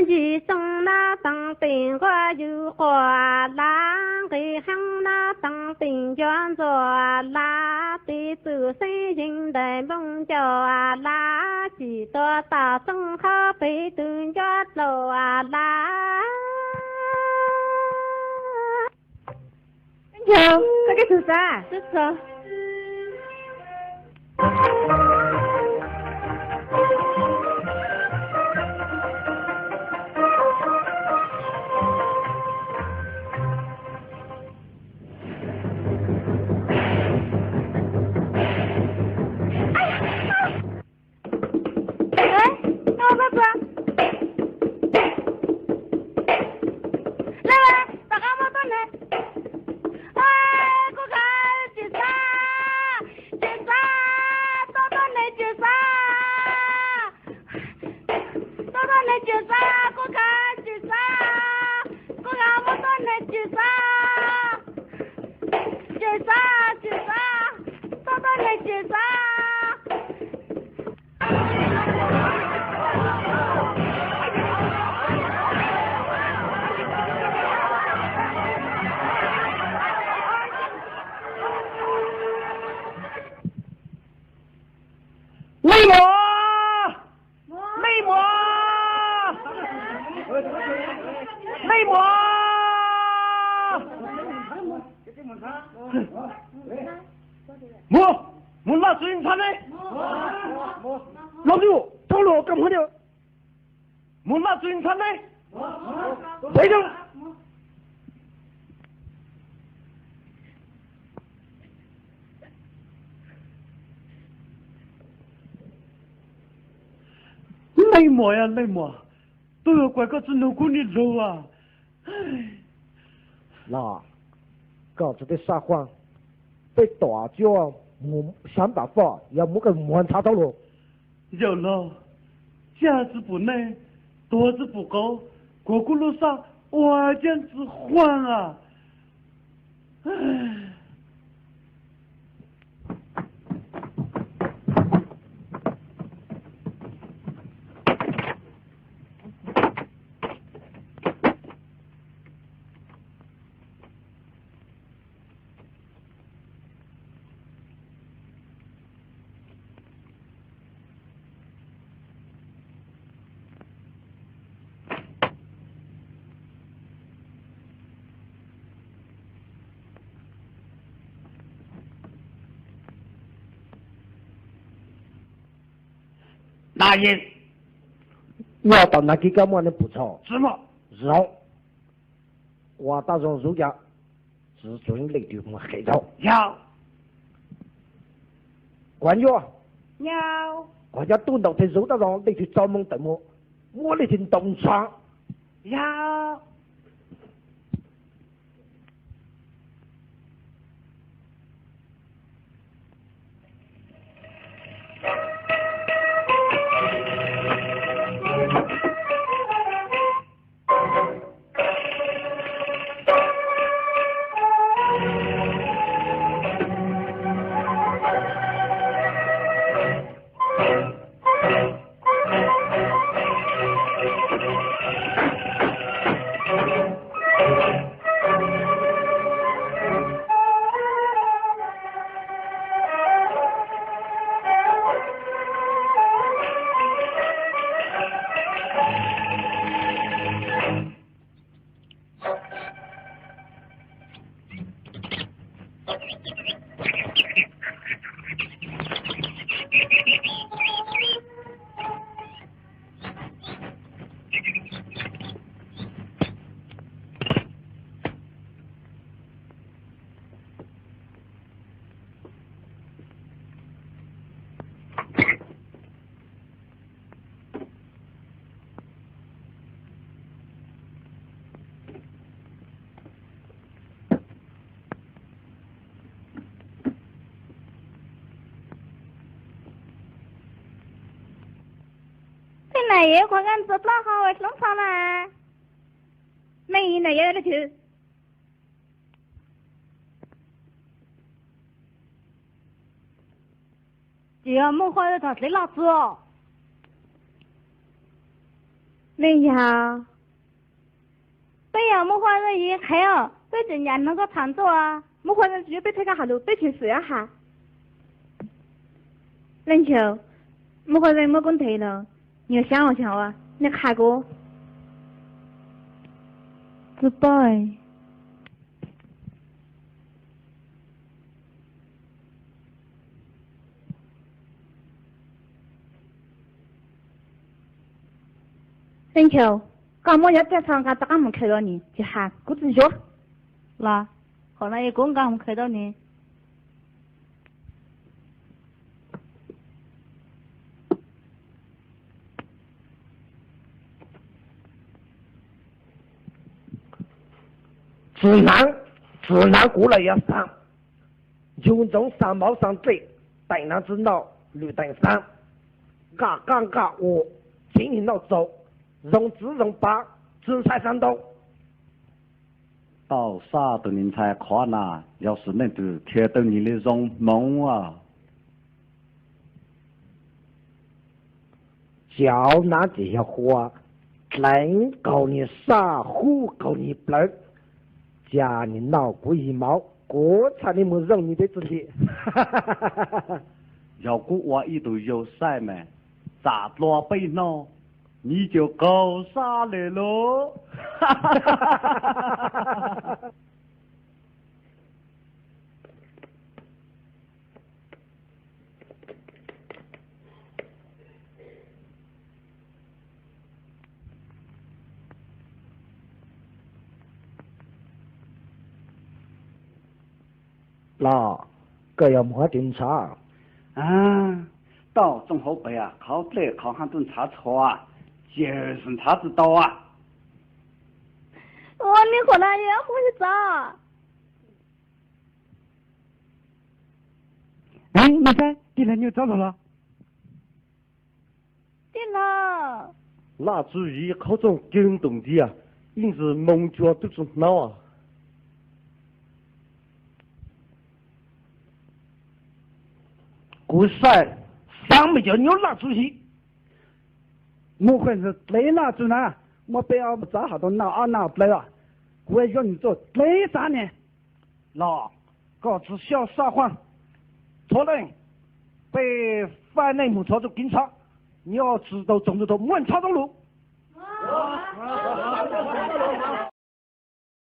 Yim xyoo nab tees tim nquab yws quas laj, nqis heev nab tees tim ncuav ntxuas laj, tiv txwm xeeb yees ntais nplooj ncauj laj, tsim tua tam xyoo qhawv pem tw ncuab dlaus laj. Ncaug, koj keb tug xav. Lawv, tom qab muaj tuab neeg. Kuv khav tsis xav, tsis xav, tuaj tuab neeg tsis xav. Tuaj tuab neeg tsis xav, kuv khav tsis xav, kuv khav muaj tuab neeg tsis xav. Tsis xav, tsis xav, tuaj tuab neeg tsis xav. Mej muam! Mej muam! Mej muam! Muam, muam laj txwv ntxhab ne. Los, tau los koj muam. Muam laj txwv ntxhab ne. Mej muam, mej muam, tuaj yuav kuas koj txiv nus kub niag lug as. Los, koj txiv tej sab huaj, peb tom tsis ua mus sab npam foj, yog muab koj muag ntxhab tau los. Yawm laug, caj txiv pum neej, tuag txiv pum qauv, kuv kuj lub sab ua caj txiv huaj as. Nyob tom nag kis kab muaj neeg pum txhos. Zoo, ua tab zoo zuv cas, txiv tsuas leej twg mus qhia tau. Kuv nyuaj, kuv cov tub ntaus teg zuv tab zoo leej twg tso moo tawm mus, muab leej twg ntaus ntshaav. Tej nam yawm qhuav nqa ntxuav plaub hau ua hloob txha mas, nej nam yawm leej twg? Tsis yog muaj qhua thaum txiv loj txuag. Leej yawg, peb yog Muaj Huaj Zeej yawg qhev os, peb tseem ncaim hnov koj tham ntxuaj. Muaj Huaj Zeej tsis yuav peb thaj koj hais lus, peb tsis xwm has. Leej yawg, Muaj Huaj Zeej muab kuv ntes los, nws xyov ua cas, nej qha kuv. Kuv paub. Leej yawg, koj muab cov tiaj txhoj nqa rov qab mus khaws rau nws, tsis has kuv tsis yuav los. Qhov no kuv nqa mus khaws rau nws. Txwm hnav, txwm hnav kuv los yog xav. Yug ntsoov xav mauv xav nplej, teem hnav tsi noj lwm teem xav. Nqa qab nqa ua, tsev neeg noj txaus, zoo txiv zoo pav, tsi ntshai xav ntau. Tau saj tus niag ntxhais qhov na, yog sim neej twg khiav tau nws li zoo hmoov as. Cov nab ces yog qhua dleev qaug niag saj hub qaug niag plawv, cas niag noj kuv yig mauv, kuv txhaj niag mus zoo nws tej txuj nti. Yog kuv ua ib tug yawg saib mas, tsam dlua peb hnub, nws cov qaug saj li lauj. Los, koj yog mus hab ris ntshav? Tau tsooj hauv pes qhov dlej qhov hab tub ntshav txhua, ces ntshav tsi tau. Ua neb qhuas na yog mus txog. Neb saib tij laug nyuj txob lug los? Tij laug, Laj Tswv Yim qhov txooj kawg ntoos ntiag, ib ntsis moo cua twb tsi hnov. Kuv saib xaav me cov nyuaj Laj Tswv Yim. Muaj Huaj Zeej dlev Laj Tswv na, muab peb ob txav hov tau naj ob naj plaws os. Kuv yuav nws tuaj dlev txav ne. Los, koj tsi xyaw saj Huaj, txhua leej, peb faib neej mus txhua txuj kev ntshav, nyob tsi tau txoog txhua thaum muaj ntshav txoov lug.